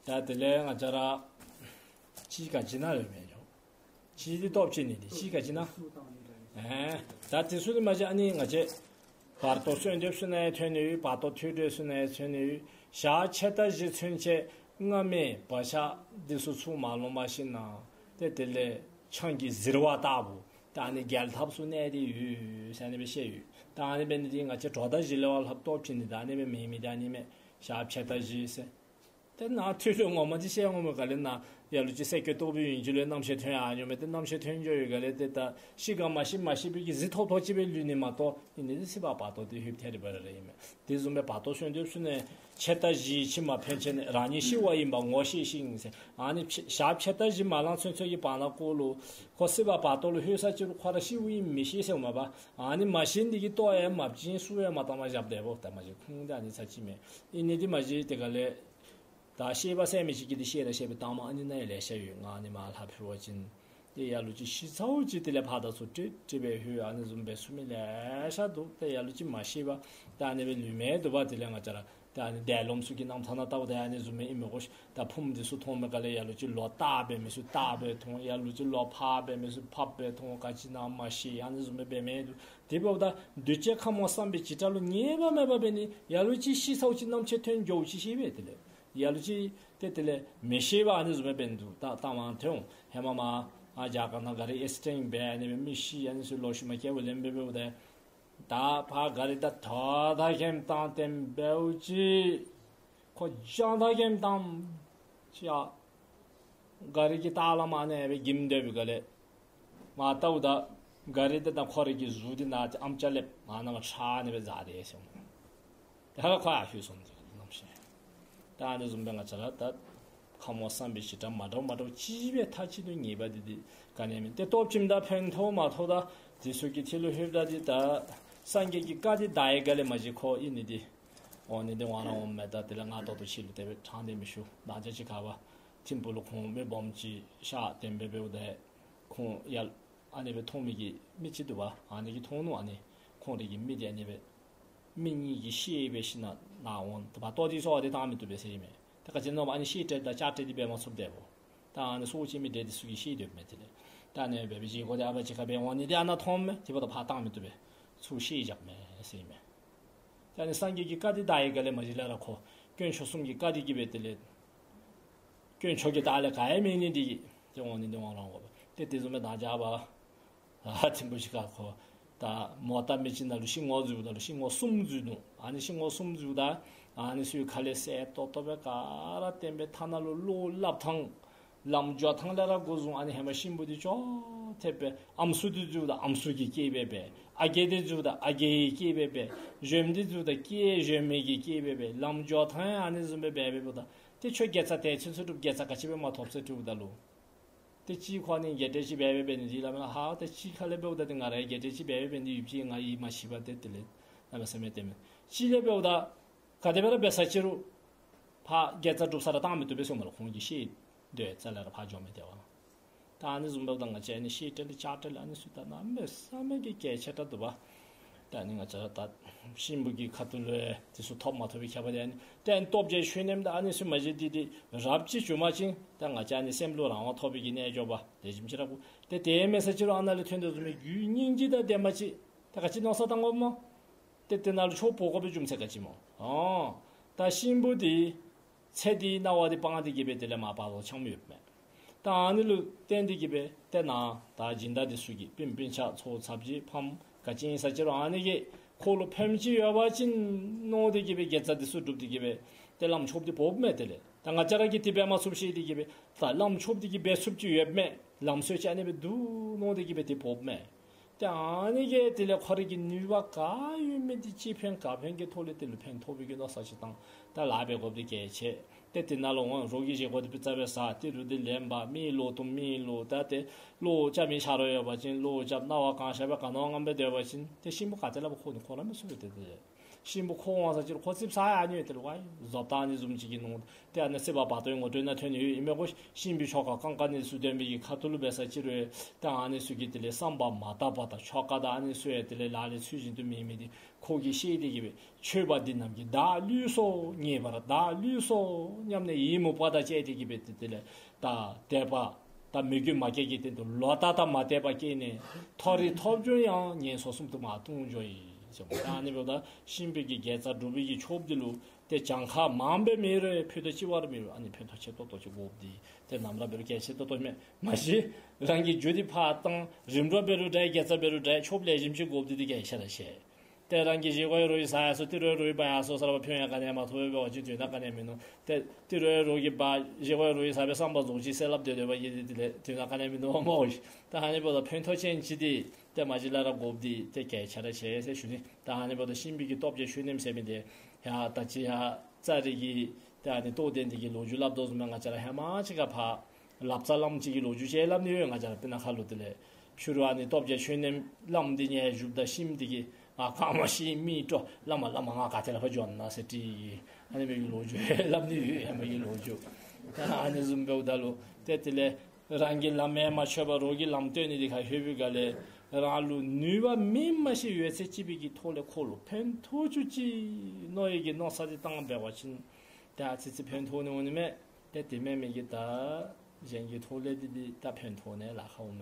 ད་དེ་ལས་ང་བཅས་ར་ཅིག་ག་ཅི་ན་ལས་མེད་འགྱོ། ཅིག་འདི་སྟོབས་ཆེ་ནི་འདི་ཅིག་ག་ཅི་ན། ཨེ་ད་དེ་ཚུ་འདི་མ་གཞི་ཨ་ནི་ང་བཅས་བར་དོ་གསོལ་འདེབས་ཚུ་ནང་ཡང་ཐོན་ནི་ཡོད། བར་དོ་ཐོས་གྲོལ་ཚུ་ནང་ཡང་ཐོན་ནི་ཡོད། ཞག་ཕྱེད་དང་བཞི་ཚུན་ཆད་སྔ་མའི་བག་ཆགས་འདི་ཚུ་ཚུར་མ་ལོངས་པར་ཞིནམ་ཏེ་དེ་ལས་ཆང་གིས་གཟིར་བ་ལྟ་བུ་ད་ཨ་ནི་རྒྱལ་ཐབས་སུ་གནས་ཏེ་ཡོད་ཟེར་ཨ་ནི་སྦེ་བཤད་ཡོད། ད་ཨ་ནི་འབད་ནི་འདི་ང་བཅས་གྲོགས་དང་གཞི་ལས་ཕར་ལྷག་སྟོབས་ཆེ་ནི་ད་ཨ་ནི་སྦེ་མེད་མི་ད་ཨ་ནི་མས། ཞག་ཕྱེད་དང་བཞི་ཟེར། ཏེ་ནཱ་ཐོས་ལོ་ངོ་མ་འདི་བཤད་ངོ་མ་ག་ལས་ནཱ་ལ་ལུ་ཅིག་སེ་གོལ་གཏོགས་པའི་ཡུན་ཅིག་ལུ་རྣམ་ཤེས་ཐོན་ཡར་འགྱོ་མས། ཏེ་རྣམ་ཤེས་ཐོན་འགྱོ་ཡོད་ག་ལས་ཏེ་ད་ཤི་ག་མ་ཤི་མ་ཤི་བའི་གི་གཟི་ཐོབ་ཐོབ་ཅིག་སྦེ་ལུས་ནི་མ་གཏོགས་ཨིན་ནི་འདི་སྲིད་པ་བར་དོ་འདི་ལྷོདཔ་ཐད་རི་བ་རི་ར་ཨིན་མས། དེ་བཟུམ་སྦེ་བར་དོ་གསོལ་འདེབས་ཚུ་ནང་ཕྱེད་དང་བཞིའི་ཕྱི་མ་ཕན་ཆད་ནས་རང་ཉིད་ཤི་བ་ཡིན་པ་ངོ་ཤེས་ཤིང་ཟེར། ཨ་ནི་ཕྱེད་ཞག་ཕྱེད་དང་བཞི་མ་ལང་ཚུན་ཚོད་ཀྱི་བར་ན་ཀོ་ལུ་ཁོ་སྲིད་པ་བར་དོ་ལུ་ལྷོད་ས་ཅིག་ལུ་ཁོ་ར་ཤིཝ་ཨིནམ་མི་ཤེས་ཟེར་མ་པ། ཨ་ནི་མ་ཤི་ནི་འདི་གིས་ལྟོ་ཡང་མ་བྱིན་གསུར་ཡང་མ་བཏང་བར་བཞག་སྡོདཔ་ད་མ་གཞི་ཁུངས་འདི་ཨ་ནི་ཚར་གཅིག་མས། ཨིན་ནི་འདི་མ་གཞི་དེ་ག་ལས་ད་ཤེས་པ་ཟེར་མི་ཅིག་གིས་འདི་ཤེས་ར་ཤེས་པའི་གཏམ་ཨ་ནི་ནང་ཡང་ལེ་ཤ་ཡོད། ང་ཨ་ནི་མར་ལྷག་ཕུལ་བ་ཅིན། ལ་ལུ་ཅིག་ཤི་ཚརཝ་ཅིག་དེ་ལས་ཕར་དང་ཚུར་ཏེ་ཏེ་སྦེ་ལྷོད་ཨ་ནི་བཟུམ་སྦེ་ཚུགས་མི་ལེ་ཤ་འདུག། ཏེ་ལ་ལུ་ཅིག་མ་ཤེས་པར་ཏེ་ཨ་ནི་སྦེ་ལུས་མི་འདུག་པ། དེ་ལས་ང་བཅས་ར་ཏེ་ཨ་ནི་འདས་ལོགམ་ཚུ་གི་རྣམ་ཐར་ནང་ལྟཝ་ད་ཨ་ནི་བཟུམ་སྦེ་ཨིན་མས་གོ། ད་ཕུངམ་འདི་ཚུ་མཐོང་མི་ག་ལས་ལ་ལུ་ཅིག་ལོག་ལྟ་སྦེ་མི་ཚུ་ལྟ་སྦེ་མཐོང་། ལ་ལུ་ཅིག་ལོག་ཕབ་སྦེ་མི་ཚུ་ཕབ་སྦེ་མཐོང་། ག་ཅི་ཨིན་ན་མ་ཤེས་ཨ་ནི་བཟུམ་སྦེ་འབད་མི་འདུག། དེ་འབདཝ་ད་འདུས་བྱས་ཁམས་དབང་བསམ་པའི་བྱེ་བྲག་ལུ་ངེས་པ་མེད་པ་འབད་ནི། ལ་ལུ་ཅིག་ཤི་ཚརཝ་ཅིག་རྣམ་ཤེས་ཐོན་འགྱོཝ་ཅིག་ཤེས་པས། དེ་ལས་ལ་ལུ་ཅིག་ཏེ་དེ་ལས་མི་ཤེས་པ་ཨ་ནི་བཟུམ་སྦེ་འབད་ནི་འདུག། ད་ལྟ་མ་ཐོན་འོང་། ཧེ་མ་མར་ཨ་རྒྱ་གར་ནང་ག་རི་ཨེག་སི་ཌེནཊ་འབད་ཨ་ནི་སྦེ་མི་ཤི་ཨ་ནི་ཚུ་ལོག་ཤུལ་མ་སྐྱེ་བ་ལེན་སྦེ་འབདཝ་ད་ད་ཕར་ག་རི་ད་ཐོག་ད་གེམ་བཏང་སྟེ་འབདཝ་ཅིག་ཁོ་བྱང་ད་གེམ་བཏངམ་ཅིག་ཨ་ག་རི་གི་ལྟག་ལས་མར་ཨ་ནི་སྦེ་འགྱིམ་སྡོད་པའི་སྒང་ལས་མར་ལྟཝ་ད་ག་རི་འདི་དང་ཁོ་རའི་གི་གཟུགས་འདི་ནང་ཏེ་ཨམ་ཅོག་ལེབ་མར་ནང་ཁྲ་ཨ་ནི་སྦེ་འཛག་སྟེ་སོང་། ད་ཧ་ལམ་ཁོ་ཡར་ལྷོད་སོང་ནུག་རྣམ་ཤེས། ད་ཨ་ནི་བཟུམ་སྦེ་ང་བཅས་ར་ད་ཁམས་དབང་བསམ་པའི་བྱེ་བྲག་མ་འདྲཝ་མ་འདྲཝ་ཅིག་སྦེ་མཐའ་གཅིག་ཏུ་ངེས་པ་འདི་འདི་ག་ནི་མེད། ཏེ་སྟོབས་ཅིག་ད་ཕན་ཐོགས་མ་ཐོགས་ད་འདི་ཚུ་གི་ཐད་ལུ་ལྷོདཔ་ད་འདི་ད་སངས་རྒྱས་ཀྱི་བཀའ་འདི་བདའ་བའི་སྒང་ལས་མ་གཞི་ཁོ་ཨིན་ནི་འདི་འོང་ནི་འདི་འོང་ར་འོངམ་མས། ད་དེ་ལས་ང་ཏོག་ཏོ་ཕྱི་ལུ་དེ་སྦེ་དྲང་སྟེ་མི་ཞུ། ད་ཅི་ཅིག་ཁར་བ་ཐིམ་ཕུག་ལུ་ཁོང་མི་སྦོམ་ཅིག་ཤར་དེ་སྦེ་འབདཝ་ད་ཁོང་ཡར་ཨ་ནི་སྦེ་མཐོང་མི་གི་མི་ཅིག་འདུག་པ། ཨ་ནི་གིས་མཐོང་ནུག། ཨ་ནི་ཁོང་རའི་གི་མི་འདི་ཨ་ནི་སྦེ་མི་གཉིས་ཀྱི་ཤེད་འབད་ཞིན་ན་ནཱ་འོང་། ད་པ་ལྟོ་འདི་ཚུ་འདི་བཏང་མི་བཏུབ་པས་ཟེར་ཨིན་མས། ད་ག་ཅི་མནོ་བ་ཨ་ནི་ཤེད་སྤྲོད་ད་ལྕགས་སྤྲོད་འདི་འབད་མ་ཚུགསཔ་དེ་སྦེ། ད་ཨ་ནི་སྲོག་བཅད་མི་འདྲེ་འདི་ཚུ་གི་ཤེད་སྡོདཔ་མས། དེ་ལས་ད་ཨ་ནི་སྦེ་འབད་བཞེས་སྒོ་འདི་ཨ་པ་ཅིག་ཁར་སྦེ་འོང་ནི་འདི་ཨ་ནཱ་མཐོངམ་མས། དེ་འབདཝ་ད་ཕར་བཏང་མི་བཏུབ་པས། ཚུར་ཤེད་བཞགཔ་མས་ཟེར་ཨིན་མས། ད་ཨ་ནི་སངས་རྒྱས་ཀྱི་བཀའ་འདི་བདའ་བའི་སྒང་ལས་མ་གཞི་ལས་ར་ཁོ་དཀོན་མཆོག་གསུམ་གྱི་བཀའ་འདི་གིས་སྦེ་དེ་ལས་དཀོན་མཆོག་གི་བདག་ལས་ག་ཡང་མེད་ནི་འདི་གིས་ཏེ་འོང་ནི་འདི་འོང་ར་འོང་དགོ་པས། ཏེ་དེ་བཟུམ་སྦེ་ད་རྒྱབ་པ་ཨ་ཐིམ་ཕུག་ཅིག་ཁར་ཁོ་ད་མོ་ད་མི་ཅིག་ནང་ལུ་ཤི་ངོ་འཛུལཝ་ད་ལུ་ཤི་ངོ་གསུམ་འཛུལ་ནུག། ཨ་ནི་ཤི་ངོ་གསུམ་འཛུལཝ་ད་ཨ་ནི་ཚུ་ཁ་ལས་གསལ་ཏོག་ཏོ་སྦེ་ག་ར་བཏོན་སྦེ་ཐ་ན་ལུ་གློག་སླབ་ཐངས་ལམ་འགྱོ་ཐངས་ལས་ར་འགོ་བཟུང་ཨ་ནི་ཧེ་མ་གཤིན་པོ་འདི་ཅོག་འཐདཔ་སྦེ་ཨམ་སྲུ་འདི་འཛུལཝ་ད་ཨམ་སྲུ་གི་སྐད་སྦེ་འབད། ཨ་རྒས་འདི་འཛུལཝ་ད་ཨ་རྒས་ཀྱི་སྐད་སྦེ་འབད། གཞོནམ་འདི་འཛུལཝ་ད་སྐད་གཞོནམ་གི་སྐད་སྦེ་འབད། ལམ་འགྱོ་ཐངས་ཡང་ཨ་ནི་བཟུམ་སྦེ་འབད་འབདཝ་ད་ཏེ་ཁྱོད་དགེ་རྩ་དེ་ཚུན་ཚོད་སྒྲུབ་དགེ་རྩ་ག་ཅི་སྦེ་མ་ཐོབ་ཟེར་དྲིཝ་ད་ལུ་ཏེ་ཅིག་ཁོ་ཨ་ནི་གེ་ཏེ་ཅིག་འབད་འབད་འབད་ནི་འདི་སླབ་མས་ལགས། ཧ་ཏེ་ཅིག་ཁ་ལས་འབདཝ་ད་ཏེ་ང་ར་གེ་ཏེ་ཅིག་འབད་འབད་འབད་ནི་ཡོདཔ་ཅིག་ང་ཡིད་མ་ཆེས་པར་ཏེ་དེ་ལས་གནམ་མེད་ས་མེད་དེ་མེན། ཅིག་ལས་འབདཝ་ད་ག་དེ་སྦེ་ར་འབད་ས་ཅི་རུང་ཕར་དགེ་རྩ་སྒྲུབ་ས་ར་བཏང་མི་བཏུབ་པས་གསུངམ་མས་ལགས། ཁོང་གི་ཤེད་སྡོད་རྩ་ལས་ར་ཕར་འགྱོ་མི་བཏུབ་པས། ད་ཨ་ནི་བཟུམ་འབདཝ་ད་ང་བཅས་ཨ་ནི་ཤེད་སྤྲོད་ལ་ལྕགས་སྤྲོད་ལ་ཨ་ནི་ཚུ་ད་གནམ་མེད་ས་མེད་ཀྱི་གལ་ཆེ་དྲགས་འདུག་པ། ད་ཨ་ནི་ང་བཅས་ར་ད་གཤིན་པོ་གི་ཁ་ཐུག་ལུ་དེ་ཚུ་ཐོབ་མ་ཐོབ་པའི་ཁྱད་པར་དེ་ཨ་ནི་ཏེ་ཨ་ནི་སྟོབས་བརྒྱད་ཆོས་ཉམས་ད་ཨ་ནི་ཚུ་མ་གཞི་འདི་འདི་རབ་ཅིག་བྱུང་པ་ཅིན་ད་ང་བཅས་ཨ་ནི་སེམས་ལུ་རང་དབང་ཐོབ་པའི་གི་རྣལ་འབྱོར་པ་ལེགས་ཤོམ་ཅིག་ར་དགོ། ཏེ་དེ་མེད་ས་ཅི་རུང་ཨ་ནཱ་ལས་ཐོན་དོ་བཟུམ་མའི་རྒྱུད་སྙིང་རྗེ་དང་ལྡན་པ་ཅིག་ད་ག་ཅི་མནོ་བསམ་བཏང་དགོཔ་སྨོ། ཏེ་དེ་ནང་ལུ་ཆོས་འབོ་དགོ་པའི་རྒྱུ་མཚན་ག་ཅི་སྨོ། ཨོ། ད་གཤིན་པོ་འདི་ཚེ་འདིའི་སྣང་བ་འདི་སྤངས་ཏེ་གི་སྦེ་དེ་ལས་མར་བར་དོ་འཁྱམས་ཡོདཔ་མས། ད་ཨ་ནི་ལུ་བརྟེན་ཏེ་གི་སྦེ་ཏེ་ནཱ་ད་སྦྱིན་བདག་འདི་ཚུ་གིས་སྤུན་སྤུན་ཆ་ཚའོ་ཚབ་ཅིག་ཕམ་ག་ཅི་ཨིན་ས་ཅི་རུང་ཨ་ནི་གིས་ཁོ་ལུ་ཕནམ་ཅིག་ཡོད་པ་ཅིན་མནོ་སྟེ་གི་སྦེ་དགེ་རྩ་འདི་ཚུ་སྒྲུབ་སྟེ་གི་སྦེ་ཏེ་བླམ་ཆོསཔ་འདི་འབོཝ་མས། དེ་ལས་ད་ང་བཅས་ར་གིས་དེ་འབད་མ་ཚུགསཔ་ཤེས་ཏེ་གི་སྦེ་ད་བླམ་ཆོསཔ་འདི་གིས་འབད་ཚུགསཔ་ཅིག་ཡོདཔ་མས། ལམ་སྲོལ་ཅིག་ཨ་ནི་སྦེ་འདུག་མནོ་སྟེ་གི་སྦེ་དེ་འབོཝ་མས། ཏེ་ཨ་ནི་གིས་དེ་ལས་ཁོ་རའི་གི་ནུས་པ་ག་ཡོད་མི་འདི་ཅིག་ཕན་ག་ཕན་གྱི་ཐོག་ལས་དེ་ལུ་ཕན་ཐོགས་པའི་གི་མནོ་བསམ་ཅིག་བཏང་། ད་ལཱ་འབད་དགོཔ་འདི་གལ་ཆེ། ཏེ་དེ་ནང་ལུ་འོང་རོགས་ཀྱི་བཞེས་སྒོ་འདི་ཕར་རྩ་བའི་ས་ཏི་རུ་འདི་ལེན་པ་མི་ལོག་དུམ་མི་ལོག་ད་ཏེ་བློ་རྐྱབ་མི་ཆ་རོགས་ཡོད་པ་ཅིན་བློ་རྐྱབ་སྣང་བ་གང་ཤར་སྦེ་ག་ནི་བ་ངན་པ་སྡོད་པ་ཅིན་ཏེ་གཤིན་པོ་ག་ཏེ་ལས་ཕར་ཁོ་ནི་ཁོ་ར་མི་ཚུགས་པས། ཏེ་དེ་གཤིན་པོ་ཁོ་འོང་ས་ཅིག་རུང་ཁོ་ཙིགཔ་ཟ་ཡང་ཨ་ནི་ཡོད། དེ་ལུ་ཝའི་བཟོ་ལྟ་ཨ་ནི་བཟུམ་ཅིག་གི་ནང་ཏེ་ཨ་ནི་སྲིད་པ་བར་དོའི་ངོ་སྤྲོད་ནང་ཐོན་ནི་ཡོད་ཨིན་མས་གོ། གཤིན་པོའི་ཆོ་ག་རྐང་རྐང་ཨ་ནི་ཚུ་འདོན་པའི་གི་ཁ་ཐུག་ལུ་འབད་ས་ཅིག་རུང་ཏེ་ཨ་ནི་ཚུ་གིས་དེ་ལས་བསམ་པ་མ་དག་པ་དང་ཆོ་ག་དང་ཨ་ནི་ཚུ་ཡང་དེ་ལས་ལག་ལེན་ཚུལ་བཞིན་དུ་མེད་མི་འདི་ཁོ་གིས་ཤེས་ཏེ་གི་སྦེ་ཆོས་པ་འདི་རྣམས་ཀྱིས་བདག་བསླུས་སོ། ཉེས་པར་བདག་བསླུས་སོ་སྙམ་ནས་ཡི་མུག་པ་དང་བཅས་ཏེ་གི་སྦེ་ཏེ་དེ་ལས་ད་དད་པ་ད་མོས་གུས་མ་སྐྱེས་ཀྱི་སྟེང་དུ་ལོག་ལྟ་དང་མ་དད་པ་སྐྱེས་ནས་མཐོ་རིས་ཐོབ་རྒྱུ་ཡང་ངན་སོང་གསུམ་དུ་མར་ལྟུང་འགྱོ་ཡི་ཟེར། ད་ཨ་ནི་འབདཝ་ད་གཤིན་པོའི་གི་དགེ་རྩ་སྒྲུབ་པའི་གི་ཆོསཔ་འདི་ལུ་ཏེ་གྱངས་ཁ་མངམ་སྦེ་མེད་རུང་ཕུད་རྡོག་གཅིག་བ་ར་མེད་རུང་ཨ་ནི་ཕན་ཐོགས་ཆེ་ཏོག་ཏོ་ཅིག་དགོཔ་འདི་ཏེ་ནམ་ར་འབད་རུང་གལ་ཆེ་ཏོག་ཏོ་མས། མ་གཞི་རང་གི་རྒྱུ་འདི་ཕར་བཏང་རིམ་གྲོ་འབད་རུང་འདྲ་དགེ་རྩ་འབད་རུང་འདྲ་ཆོསཔ་ལེགས་ཤོམ་ཅིག་དགོཔ་འདི་འདི་གལ་ཆེ་ར་ཆེ། ཏེ་རང་གིས་བཞེས་སྒོ་ཡང་རོགས་ཀྱིས་ཟ་ཡར་སོང་ཏི་རུ་ཡང་རོགས་ཀྱིས་འབག་ཡར་སོང་ཟེར་བ་ཕན་ཡང་ག་ནི་ཡང་མ་ཐོགས་པས། འབད་བ་ཅིན་དོན་དག་ག་ནི་ཡང་མིན་ནུག། ཏེ་ཏི་རུ་ཡང་རོགས་ཀྱིས་འབག་བཞེས་སྒོ་ཡང་རོགས་ཀྱིས་ཟ་སྦེ་བསམ་པ་རྫོགས་ཅི་ཟེར་སླབ་སྡོད་སྡོད་པ་ཅིན་དེ་ལས་དོན་དག་ག་ནི་ཡང་མིན་ནུག་སྨོ། ད་ཨ་ནི་འབདཝ་ད་ཕན་ཐོགས་ཅན་ཅིག་འདི་ཏེ་མ་གཞི་ལས་ར་དགོཔ་འདི་ཏེ་གལ་ཆེ་ར་ཆེ་ཟེར་ཞུ་ནི། ད་ཨ་ནི་འབདཝ་ད་གཤིན་པོའི་གི་སྟོབས་བརྒྱད་ཆོས་ཉམས་ཟེར་མི་འདི་ཡར་ད་ཅི་ཡར་ཙ་རི་གི་ཏེ་ཨ་ནི་རྟོགས་ལྡན་འདི་གི་ལོ་རྒྱུས་སླབ་དོ་བཟུམ་སྦེ་ང་བཅས་ར་ཧེ་མ་ཅིག་ཁར་ཕར་ལབ་རྩ་བླམ་ཅིག་གི་ལོ་རྒྱུས་ཅིག་སླབ་ནི་ཡོད། ང་བཅས་ར་སྤུ་ན་ཁ་ལུ་དེ་ལས་ཕྱི་རུ་ཨ་ནི་སྟོབས་བརྒྱད་ཆོས་ཉམས་བླམ་འདི་ཉལ་བཞུགསཔ་ད་གཤིན་འདི་གིས་ང་གང་མ་ཤེས་མི་སྤྲོ་བླ་མ་བླ་མ་ང་ག་ཏེ་ལས་ཕར་འགྱོ་ན་ཟེར་དྲིས་ཡི། ཨ་ནི་སྦེ་གི་ལོ་རྒྱུས་སླབ་ནི་ཡོད། ཧེ་མ་གི་ལོ་རྒྱུས། ད་ཨ་ནི་བཟུམ་འབདཝ་ད་ལུ་ཏེ་དེ་ལས་ རང་གི་ལམ་མེན་མ་ཆོས་པ་རོགས་ཀྱི་ལམ་སྟོན་ནི་འདི་ཁར་ལྷོད་པའི་སྒང་ལས་རང་ལུ་ནུས་པ་མེད་མ་ཤེས་ཡོད་ཚད་ཅིག་སྦེ་གི་ཐོག་ལས་ཁོ་ལུ་ཕན་ཐོགས་བཅུག་ཅིག་མནོ་ཡི་གི་མནོ་བསམ་འདི་བཏང་འབད་བ་ཅིན་ད་ཨ་ཙི་ཅིག་ཕན་ཐོགས་ནི་འོང་ནི་མས། ཏེ་དེ་མེན་མི་གི་ད་གཞན་གྱི་ཐོག་ལས་འདི་འདི་ད་ཕན་ཐོགས་ནི་ལཱ་ཁག་འོང་མས།